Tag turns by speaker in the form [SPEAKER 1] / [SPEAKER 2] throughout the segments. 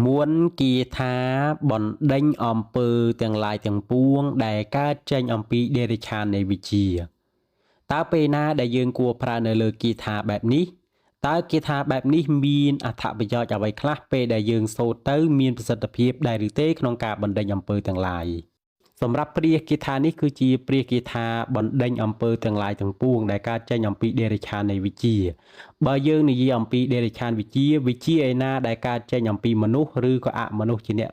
[SPEAKER 1] មន្តគាថាបណ្ដេញអំពើទាំងឡាយទាំងពួងដែលកើតចេញអំពីតិរច្ឆាននៃវិជ្ជាតើពេលណាដែលយើងគួរប្រើនៅលើគាថាបែបនេះតើគាថាបែបនេះមានអត្ថប្រយោជន៍អ្វីខ្លះពេលដែលយើងសូត្រទៅមានប្រសិទ្ធភាពដែរឬទេក្នុងការបណ្ដេញអំពើទាំងឡាយសម្រាប់ព្រះគាថានេះគឺជាព្រះគាថាបណ្ដេញអំពើទាំងឡាយទាំងពួងដែលកើតចេញអំពីតិរច្ឆាននៃវិជ្ជាបើយើងនិយាយអំពីតិរច្ឆានវិជ្ជាវិជ្ជាឯណាដែលកើតចេញអំពីមនុស្សឬក៏អមនុស្សជាអ្នក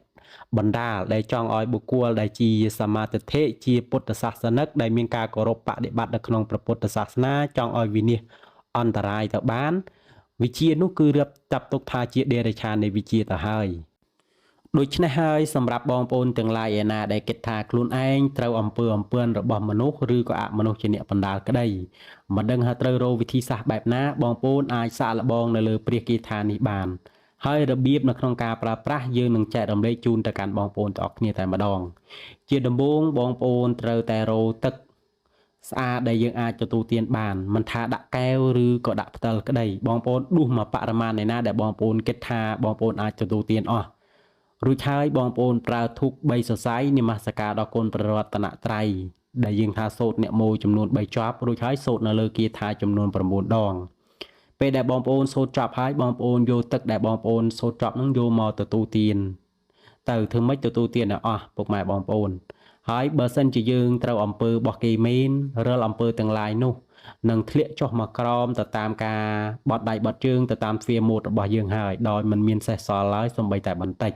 [SPEAKER 1] បណ្ដាលដែលចង់ឲ្យបុគ្គលដែលជាសមាទិដ្ឋិជាពុទ្ធសាសនិកដែលមានការគោរពបដិបត្តិនៅក្នុងព្រះពុទ្ធសាសនាចង់ឲ្យវិនាសអន្តរាយទៅបានវិជ្ជានោះគឺរៀបចាប់ទុកថាជាតិរច្ឆាននៃវិជ្ជាទៅហើយដូច្នេះហើយសម្រាប់បងប្អូនទាំងឡាយឯណាដែលគិតថាខ្លួនឯងត្រូវអំពើអំពឿនរបស់មនុស្សឬក៏អមនុស្សជាអ្នកបណ្ដាលក្តីមិនដឹងថាត្រូវរកវិធីសាស្ត្របែបណាបងប្អូនអាចសាកល្បងនៅលើព្រះគាថានេះបានហើយរបៀបនៅក្នុងការប្រើប្រាស់យើងនឹងចែករំលែកជូនទៅកាន់បងប្អូនទាំងអស់គ្នាតែម្ដងជាដំបូងបងប្អូនត្រូវតែរកទឹកស្អាតដែលយើងអាចទទួលទានបានមិនថាដាក់កែវឬក៏ដាក់ផ្តិលក្តីបងប្អូនដួសមកបរិមាណឯណាដែលបងប្អូនគិតថាបងប្អូនអាចទទួលទានអស់រួចហើយបងប្អូនប្រើធូប3សរសៃនមស្ការដល់គុណព្រះរតនត្រ័យដែលយើងថាសូត្រអ្នកមោចំនួន3ជាប់រួចហើយសូត្រនៅលើគាថាចំនួន9ដងពេលដែលបងប្អូនសូត្រចប់ហើយបងប្អូនយកទឹកដែលបងប្អូនសូត្រចប់នឹងយកមកទទួលទានទៅធ្វើម៉េចទទួលទានឲ្យអស់ពុកម៉ែបងប្អូនហើយបើសិនជាយើងត្រូវអំពើរបស់គេមែនរាល់អំពើទាំងឡាយនោះនឹងធ្លាក់ចុះមកក្រោមទៅតាមការបត់ដៃបត់ជើងទៅតាមទ្វារម៉ូតរបស់យើងហើយដោយមិនមានសេះសល់ឡើយសូម្បីតែបន្តិច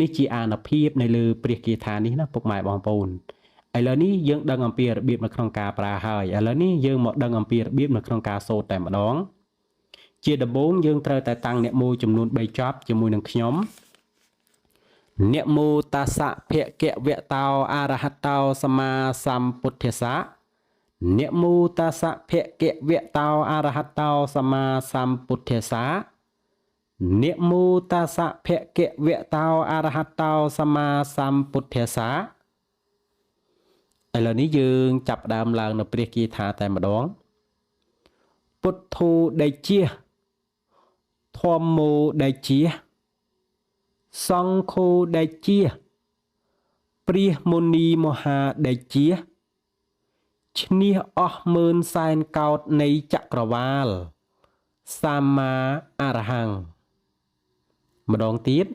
[SPEAKER 1] នេះជាអានុភាពនៅលើព្រះគាថានេះណាពុកម៉ែបងប្អូនឥឡូវនេះយើងដឹងអំពីរបៀបនៅក្នុងការប្រើហើយឥឡូវនេះយើងមកដឹងអំពីរបៀបនៅក្នុងការសូត្រតែម្ដងជាដំបូងយើងត្រូវតែតាំងអ្នកមោចំនួន3ជាប់ជាមួយនឹងខ្ញុំអ្នកមោតាសៈភគវៈតោអរហតោសម្មាសម្ពុទ្ធស្សៈអ្នកមោតាសៈភគវៈតោអរហតោសម្មាសម្ពុទ្ធស្សៈអ្នកមោតាសៈភគវៈតោអរហតោសម្មាសម្ពុទ្ធស្សៈឥឡូវនេះយើងចាប់ផ្ដើមឡើងនៅព្រះគាថាតែម្ដងពុទ្ធោដេជាធម្មោដេជាសង្ឃោដេជាព្រះមុនីមហាដេជាឈ្នះអស់ម៉ឺនសែនកោដនៃចក្រវាលសម្មាអរហង្គម្ដងទៀត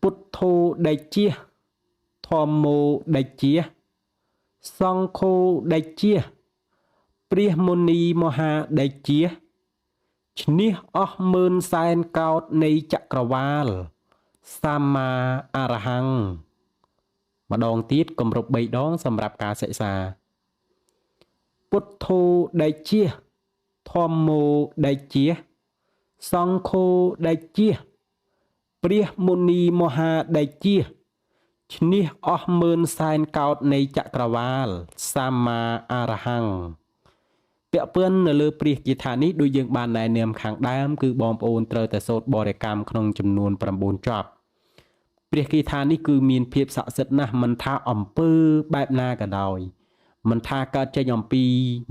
[SPEAKER 1] ពុទ្ធោដេជាធម្មោដេជាសង្ឃោដេជាព្រះមុនីមហាដេជាឈ្នះអស់ម៉ឺនសែនកោដនៃចក្រវាលសម្មាអរហង្គម្ដងទៀតគម្រប់3ដងសម្រាប់ការសិក្សាពុទ្ធោដេជាធម្មោដេជាសង្ឃោដេជាព្រះមុនីមហាដេជាឈ្នះអស់ម៉ឺនសែនកោដនៃចក្រវាលសម្មាអរហង្គពាក់ព័ន្ធនៅលើព្រះគាថានេះដូចយើងបានណែនាំខាងដើមគឺបងប្អូនត្រូវតែសូត្របរិកម្មក្នុងចំនួន9ជាប់ព្រះគាថានេះគឺមានភាពស័ក្តិសិទ្ធិណាស់មិនថាអំពើបែបណាក៏ដោយមិនថាកើតចេញអំពី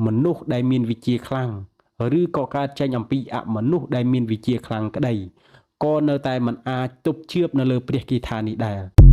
[SPEAKER 1] មនុស្សដែលមានវិជ្ជាខ្លាំងឬក៏កើតចេញអំពីអមនុស្សដែលមានវិជ្ជាខ្លាំងក្តីក៏នៅតែមិនអាចទប់ជឿបនៅលើព្រះគាថានេះដែរ។